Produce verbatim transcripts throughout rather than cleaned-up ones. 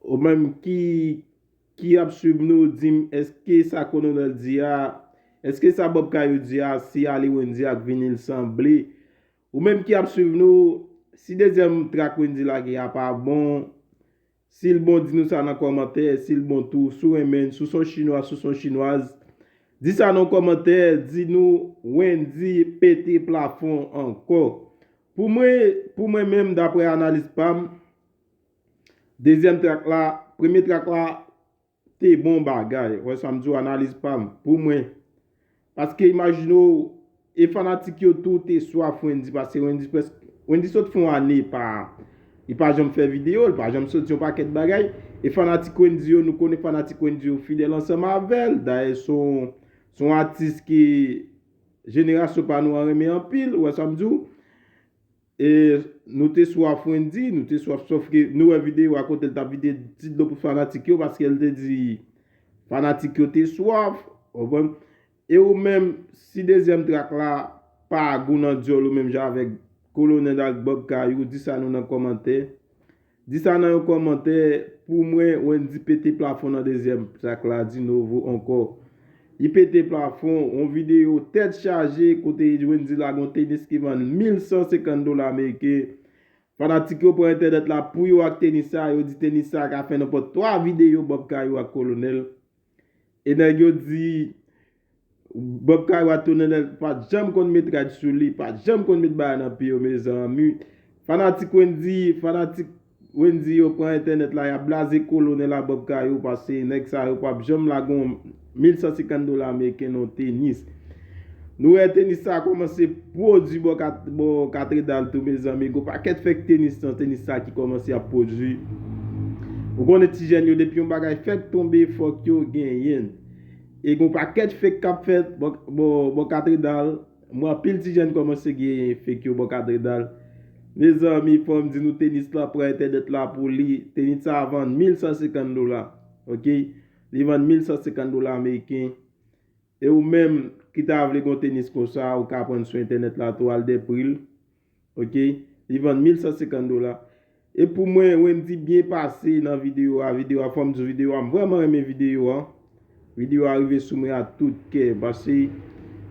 Ou menm ki ki ap swiv nou, di m, èske sa Kolonèl di a, èske sa Bob Kayou di a, si ale Wendy ak vini l sanble? Ou menm ki ap swiv nou, si dezyèm trak Wendy lage a pa bon, si l bon, di nou sa nan kòmantè, si l bon tou, si w renmen l, si w se yon chinwa, si w se yon chinwaz, di sa nan kòmantè, di nou Wendy pete plafon ankò. Pou mwen, pou mwen menm, daprè analiz pa m, dezyèm trak la, premye trak la, te bon bagay. Wè sa m di w, analiz pa m. Pou mwen. Paske imajine w, e fanatik yo tou te swaf Wendy, paske Wendy prèske, Wendy sot fè yon ane pa, li pa janm fè videyo, li pa janm soti yon pakèt bagay. E fanatik Wendy yo, nou konnen fanatik Wendy yo fidèl ansanm avè l. Dayè, se yon, se yon atis ke jenerasyon pa nou an renmen anpil, ou wè sa m di w. E nou te swaf Wendy, nou te swaf, sòf ke nou wè videyo a kote l t ap vide ti dlo pou fanatik yo, paske l te di fanatik yo te swaf, w konprann? E ou menm, si dezyèm trak la pa gou nan dyòl ou menm jan avèk Kolonèl ak Bob Kayou, di sa nou nan kòmantè. Di sa nan yon kòmantè, pou mwen, Wendy pete plafon nan dezyèm trak la, di novo ankò. Li pete plafon, yon videyo tèt chaje, kote Wendy lage yon tenis ki vann mil san senkant dola ameriken. Fanatik yo pran entènèt la pou yo ak tenis sa, yo di tenis sa ka fè nenpòt twa videyo Bob Kayou ak Kolonèl. E nèg yo di, Bob Kayou a tounen, pa t janm konn met rad sou li, pa t janm konn met bagay nan pye yo, mezanmi. Fanatik Wendy, fanatik Wendy yo pran entènèt la, y ap blaze Kolonèl a Bob Kayou, paske nèg sa yo p ap janm lage yon mil san senkant dola ameriken nan yon tenis. Nou wè tenis sa kòmanse pwodui bò kat-, bò Katedral tou, mezanmi. Gon pakèt fèk tenis nan tenis sa ki kòmanse ap pwodui. Ou konnen ti jèn yo, depi yon bagay fèk tonbe, fòk yo genyen l. E gon pakèt fake k ap fèt bò, bò, bò Katedral. Mwen, anpil ti jèn kòmanse genyen fake yo bò Katedral. Mezanmi, fò m di nou, tenis la pran entènèt la pou li. Tenis sa a vann mil san senkant dola. Oke? Li vann mil san senkant dola ameriken. E ou menm ki ta vle gon tenis konsa, ou ka pran sou entènèt la tou, al dèpri l. Oke? Li vann mil san senkant dola. E pou mwen, Wendy byen pase nan videyo a. Videyo a, fò m di w, videyo a, m vrèman renmen videyo a. Videyo a rive sou mwen a tout kè. Paske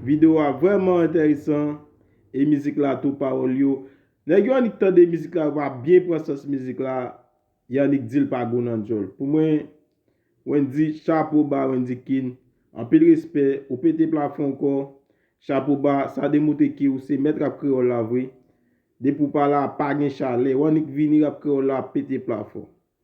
videyo a vrèman enteresan. E mizik la tou, pawòl yo. Nèg yo annik tande mizik la, yo pa byen pran sans mizik la. Yo annik di l pa gou nan dyòl. Pou mwen, Wendy, chapo ba Wendy King. Anpil respè, ou pete plafon ankò. Chapo ba, sa demontre ke ou se mèt rap kreyòl la vre. Depi w pa la, pa gen chalè. W annik vini, rap kreyòl la ap pete plafon.